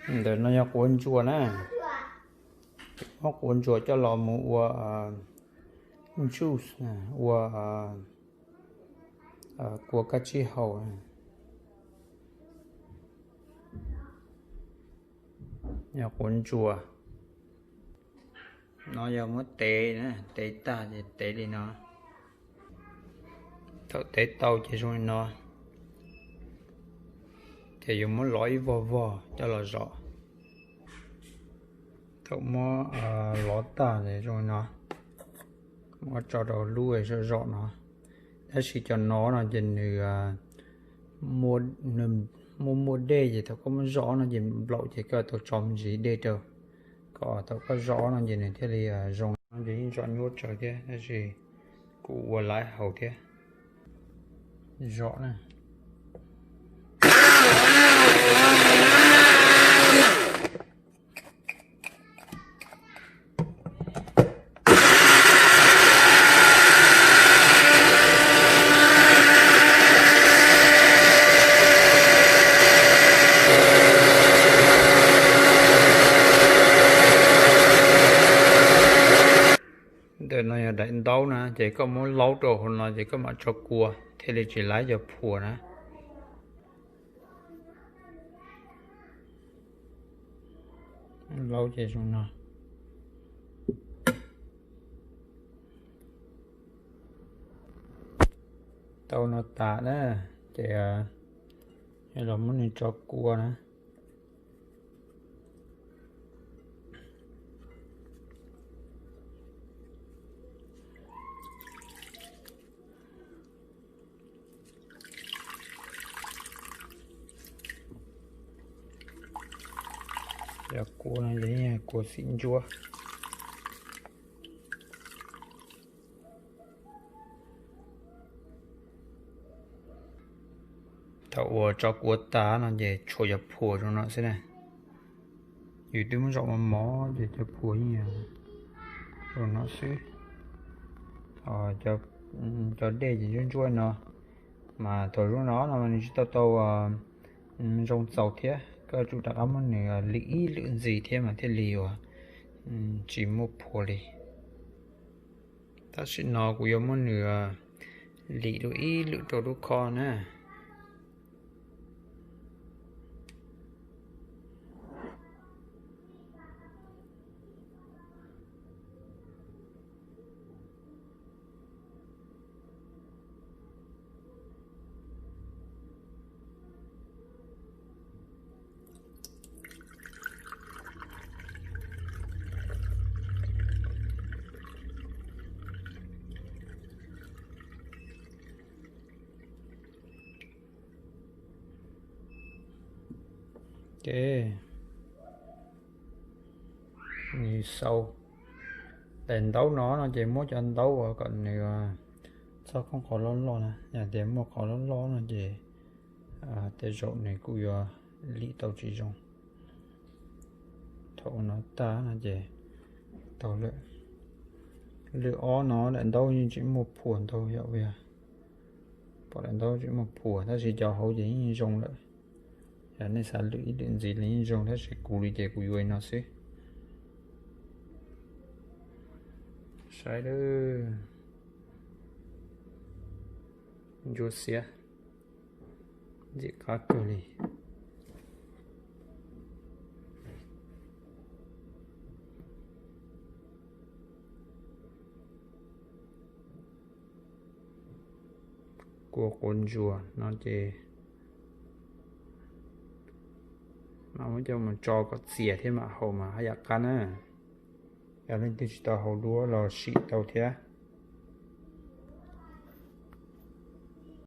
Ntawm no yog quav ntsuas na. Muab quav ntsuas coj los mus ua juice, ua kua kab tsib hau. Yog quav ntsuas. No yog muab tev, tev tag ces tev li no. Thaum tev tau ces zoo li no, ces yuav muab lov ib vog vog coj los zom. Thaum muab lov tag ces zoo li no, muab tso rau lub zom zom no. Tab sis cov no no ces nws muaj muaj dej ces thaum koj muab zom no ces nplaum ces koj tau tso me ntsis dej rau, kom thaum koj zom no ces nws thiaj li zoo. No ces yeej zom nyuaj tsawv thiab tab sis kuv ua laiv haus thiab. Zom na. Ntawm no yog daim ntaub na, ces koj muab laub rau hauv no ces koj mam tso kua thiaj li tsis laib cov phuam na. Laub ces zoo no. Tau no tas na, ces los muab nws tso kua na. Cov kua no ces yeej kua xim ntsuab. Thaum uas tso kua tas no ces tshuav cov phuam zoo no xwb na. Yus twb muab zom mos mos ces cov phuam yeej zoo no xwb. Cov dej ces ntsuab ntsuab no, mas thaum zoo no no mas nws tsis tau tau zoo txaus thiab, koj tsum rov qab muab nws lim ib lwm ntxiv thiab mas thiaj li uas tsis muaj phuam li. Tam sim no kuv yuav muab nws lim dua ib lwm rau lub khob na. Ces nws xau daim ntaub no no ces muab cov ntaub uas kom nws txhob qoob qhov loj loj na, yog tias muaj qhov loj loj no ces tej zaum nws kuj yuav lim tau tsis zoo. Thaum no tag no ces tau lawm. Lwm ob no daim ntaub yeej tsis muaj phuam ntau yom, pom daim ntaub tsis muaj phuam tab sis cov hauv ces yeej zoo lawm. Yog nej xav lwm ib lwm ntxiv los yeej zoo tab sis kuv li ces kuv yuav li no xwb. Saib lawm, ntsuab xiab, ntxim qab kawg li. Kua quav ntsuas no ces mam muab coj mus tso kom txias thiab mam haus mas haj yam qab na. Yog leej twg tsis tau haus duab los sim tau thiab.